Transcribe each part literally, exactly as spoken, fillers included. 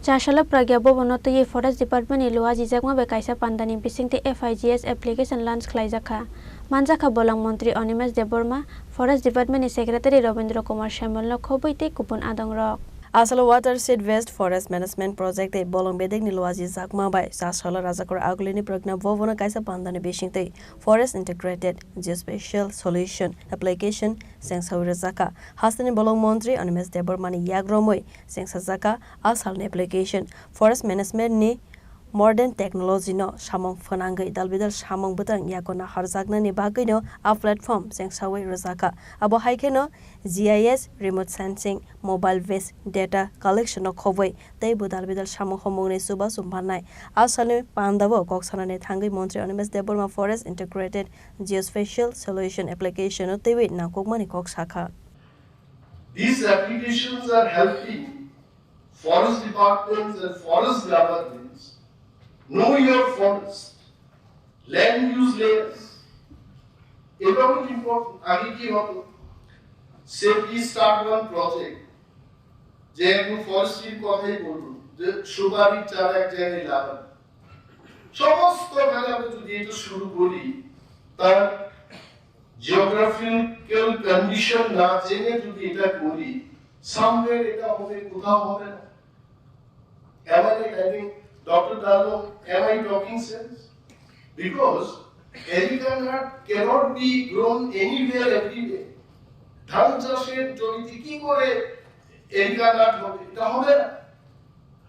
Chasalo Pragya Bhavan-o twiwi Forest Department ni luajijakma bai kaisa pandani bisingtwi F I G S application launch khlaijakha. Manjakha bolong montri Animesh Debbarma, Forest Department ni Secretary Rabindra Kumar Saimol no khobwi tei kubun adongrok. Asalo Watershed Waste Forest Management Project tei bolong bedekni luajijakma bai Chasalo Rajakhor Agulini Pragya Bhavan-o kaisa pandani bisingtwi Forest Integrated Geospatial Solution Application chengsawi rwjakha. Hasteni bolong montri Animesh Debbarma ni yakromwi chengsajak a salni application. Forest management ni modern technology no samung phwnangwi dalbidal samung bwtang yago naharjaknani bagwino a platform chengsawi rwjakha. Abo hai kheno G I S, remote sensing, mobile based data collection no khobwi tei bo dalbidal samung humungni chubachu mannai. A salni pandao kok sanani thangwi montri Animesh Debbarma Forest Integrated Geospatial Solution Application no twiwi nangkukmani kok sakha. These applications are helping forest departments and forest governments know your forest, land use layers. এটা খুব ইম্পর্টেন্ট। আগে কি হতো, সে কি start one project, যে একদম ফরেস্ট্রির কথাই বলুন, যে সুপারির চারা এক জায়গায় লাগানো, সমস্ত কাজ আমরা যদি এটা শুরু করি, তার জিওগ্রাফিক্যাল কন্ডিশন না জেনে যদি এটা করি, সামওয়্যার এটা হবে, কোথাও হবে না। Am I right? I think, Doctor Darlong, am I talking sense? Because Erica nut cannot be grown anywhere everywhere. ধান চাষের জমিতে কি করে এরিকা নাট হবে? এটা হবে না।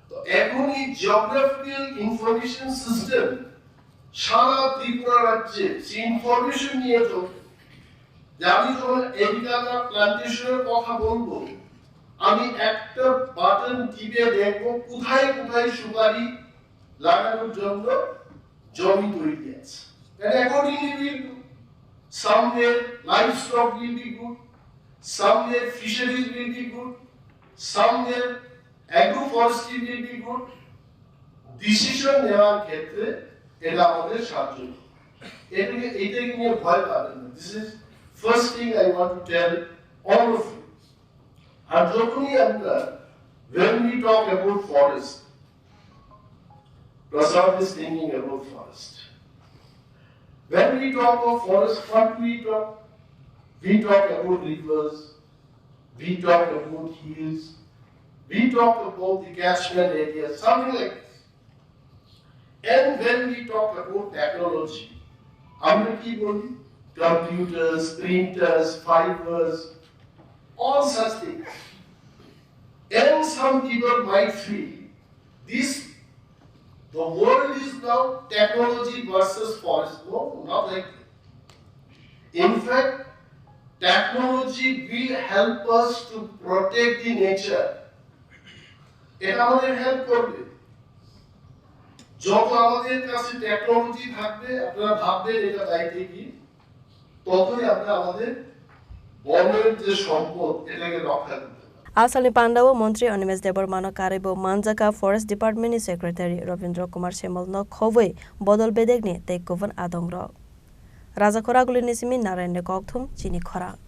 তো এখন এই জিওগ্রাফিক্যাল ইনফরমেশন সিস্টেম সারা ত্রিপুরা রাজ্যে যে ইনফরমেশন নিয়ে চলবে, যে আমি যখন এরিকা নাট প্ল্যান্টেশনের কথা বলবো, আমি একটা বাটন টিপে দেখবো কোথায় কোথায় সুপারি লাগানোর জন্য জমি তৈরি আছে। And accordingly we will do. Somewhere livestock will be good, somewhere fisheries will be good, somewhere agroforestry will be good. Decision নেওয়ার ক্ষেত্রে এটা আমাদের সাহায্য করে। এটাকে, এটা নিয়ে ভয় পাবেন না। This is first thing I want to tell all of you. আর যখনই আমরা, when we talk about forest, Prasad is thinking about forest. When we talk of forest, what do we talk? We talk about rivers, we talk about hills, we talk about the catchment area, something like this. And when we talk about technology, আমরা কি বলি? Computers, printers, fibers, all such things. And some people might feel this, the world is now technology versus forest. No, not like that. In fact, technology will help us to protect the nature. এটা আমাদের হেল্প করবে। যত আমাদের কাছে টেকনোলজি থাকবে, আপনারা ভাববেন এটা দায়িত্বে কি, ততই আমরা আমাদের বনের যে সম্পদ, এটাকে রক্ষা করতে পারবো। Asalni pandao montri Animesh Debbarmano karwibo manjakha Forest Department ni Secretary Rabindra Kumar Saimol no khobwi bodol bedekni tei kubun adongrok. Rajakhor Agulini simi Narayan ni kokthum chini khorang.